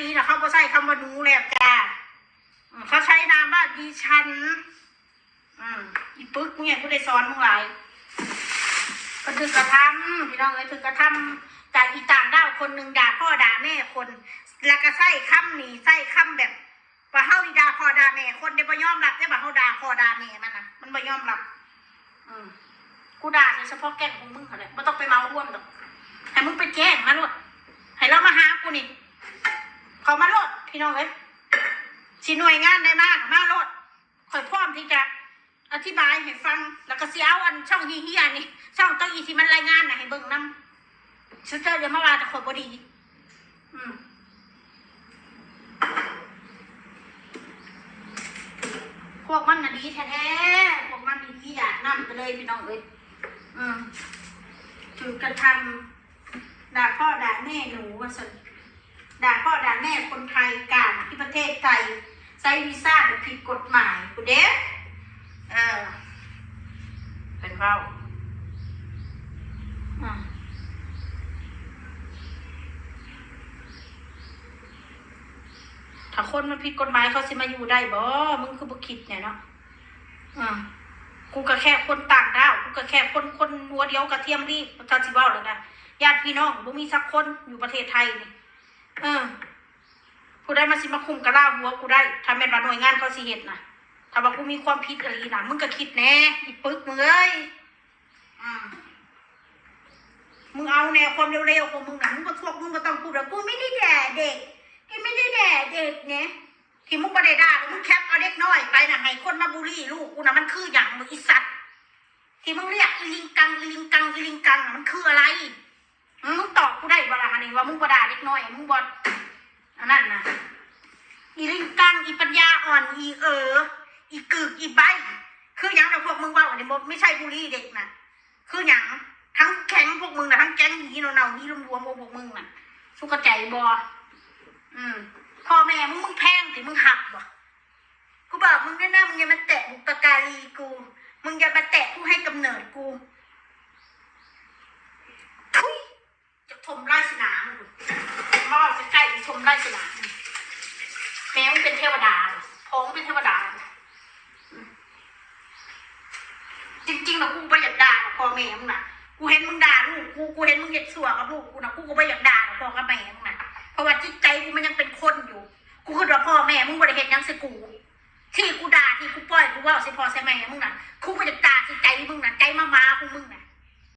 ນີ້ນະ ເຂົາບໍ່ໃຊ້ຄຳວ່າໜູແລ້ວຈ້າ ອືມ ເຂົາໃຊ້ນາມວ່າດິສັນ. ອືມ ອີປຶກ ມຶງຫຍັງ ກູໄດ້ສອນມຶງຫຼາຍ. ເພິ່ນຖືກກະທຳ ພີ່ນ້ອງເອີຍ ຖືກກະທຳຈາກອີຕ່າງດ້າວຄົນໜຶ່ງ ດ່າພໍ່ດ່າແມ່ຄົນ ແລ້ວກະໃຊ້ຄຳນີ້ ໃຊ້ຄຳແບບວ່າເຮົານີ້ດ່າພໍ່ດ່າແມ່ຄົນເດ້ ບໍ່ຍອມຮັບເດ້ວ່າເຮົາດ່າພໍ່ດ່າແມ່ມັນນະ ມັນບໍ່ຍອມຮັບ. ອືມ ກູດ່າແຕ່ສະເພາະແກ້ງຂອງມຶງຫັ້ນແຫຼະ ບໍ່ຕ້ອງໄປເໝົາລວມດອກ ໃຫ້ມຶງໄປແຈ້ງມາໂລດ ໃຫ້ລາວມາຫາກູນີ້ ເຂົ້າມາໂລດ ພີ່ນ້ອງເອີຍ ຊິໜ່ວຍງານໃດມາກະມາໂລດ ຂ້ອຍພ້ອມທີ່ຈະອະທິບາຍໃຫ້ຟັງ ແລ້ວກໍຊິເອົາອັນຊ່ອງເຮຍໆນີ້ ຊ່ອງໂຕອີທີ່ມັນລາຍງານນະໃຫ້ເບິ່ງນຳ. ສຸດທ້າຍຢ່າມາວ່າແຕ່ຂ້ອຍບໍ່ດີ. ອືມ ພວກມັນນະດີແທ້ໆ ພວກມັນນີ້ຂີ້ຢາກນຳໄປເລີຍ ພີ່ນ້ອງເອີຍ. ອືມ ຖືກກະທຳ ດ່າພໍ່ດ່າແມ່ໜູວ່າຊັ້ນ ດ່າພໍ່ດ່າແມ່ຄົນໄທການທີ່ປະເທດໄທ ໃຊ້ວີຊາແບບຜິດກົດໝາຍພຸ້ນເດ້. ເອີ ເພິ່ນເວົ້າ ອືມ ຖ້າຄົນມັນຜິດກົດໝາຍ ເຂົາຊິມາຢູ່ໄດ້ບໍ່? ມຶງຄືບໍ່ຄິດແດ່ເນາະ. ອືມ ກູກະແຄ່ຄົນຕ່າງດ້າວ ກູກະແຄ່ຄົນ ຄົນຫົວດຽວກະທຽມລີບ ເຈົ້າຊິເວົ້າແລ້ວນະ ຍາດພີ່ນ້ອງບໍ່ມີສັກຄົນຢູ່ປະເທດໄທນີ້. ເອີ ຜູ້ໃດມາ ຊິມາຄຸມກະລາຫົວກູໄດ້ ຖ້າແມ່ນວ່າໜ່ວຍງານເຂົາຊິເຮັດນະ. ຖ້າວ່າກູມີຄວາມຜິດອີ່ຫຼີນະ ມຶງກະຄິດແດ່ ອີປຶກ ມຶງເອີຍ. ອືມ ມຶງເອົາແນວຄວາມເລວໆຂອງມຶງນະ ມຶງບໍ່ ພວກມຶງບໍ່ຕ້ອງພູດວ່າ ກູໄມ່ໄດ້ດ່າເດັກ ກູໄມ່ໄດ້ດ່າເດັກນະ. ທີ່ມຶງບໍ່ໄດ້ດ່າ ມຶງແຄັບເອົາເດັກນ້ອຍໄປນະ ໃຫ້ຄົນມາບູລີລູກກູນະ ມັນຄືຫຍັງ ມຶງອີສັດ? ທີ່ມຶງລຽກອີລິງກັງ ອີລິງກັງ ອີລິງກັງນະ ມັນຄືອະໄລ? ອືມ ມຶງຕອບກູໄດ້ບໍ່ລະຫັ້ນນີ້ ວ່າມຶງບໍ່ດ່າເດັກນ້ອຍ ມຶງບໍ່ອັນນັ້ນນະ? ອີລິງກັງ ອີປັນຍາອ່ອນ ອີເອີ ອີກຶກ ອີໃບ້ ຄືຫຍັງນະ? ພວກມຶງເວົ້ານີ້ບໍ່ ໄມ່ໃຊ່ບູລີເດັກນະ. ຄືຫຍັງ? ທັງແກ້ງພວກມຶງນະ ທັງແກ້ງຫີເນົ່າໆ ຫີລວມໆຂອງພວກມຶງນະ ສຸເຂົ້າໃຈບໍ່? ອືມ ພໍ່ແມ່ມຶງ ມຶງແພງຕິ ມຶງຮັກບໍ່? ກູບອກມຶງແນ່ນະ ມຶງຢ່າມາແຕະບຸບປະກາລີກູ ມຶງຢ່າມາແຕະຜູ້ໃຫ້ກຳເນີດກູ. ທຸຍ ຈະຖົມລາຍສະໜາມ ມາເວົ້າໃກ້ໆ ຊົມລາຍສະໜາມ. ແມ່ມຶງເປັນເທວະດາ ພໍ່ມຶງເປັນເທວະດາ. ອືມ ຈິງໆ ນະ ກູບໍ່ຢາກດ່າດອກພໍ່ແມ່ມຶງນະ. ກູເຫັນມຶງດ່າລູກກູ ກູເຫັນມຶງເຮັດຊົ່ວກັບລູກກູນະ ກູກໍບໍ່ຢາກດ່າດອກພໍ່ກັບແມ່ມຶງນະ ເພາະວ່າຈິດໃຈກູມັນຍັງເປັນຄົນຢູ່. ກູຄິດວ່າພໍ່ແມ່ມຶງບໍ່ໄດ້ເຮັດຫຍັງໃສ່ກູ ທີ່ກູດ່າ ທີ່ກູປ່ອຍ ກູເວົ້າໃສ່ພໍ່ໃສ່ແມ່ມຶງນະ ກູກໍຢາກ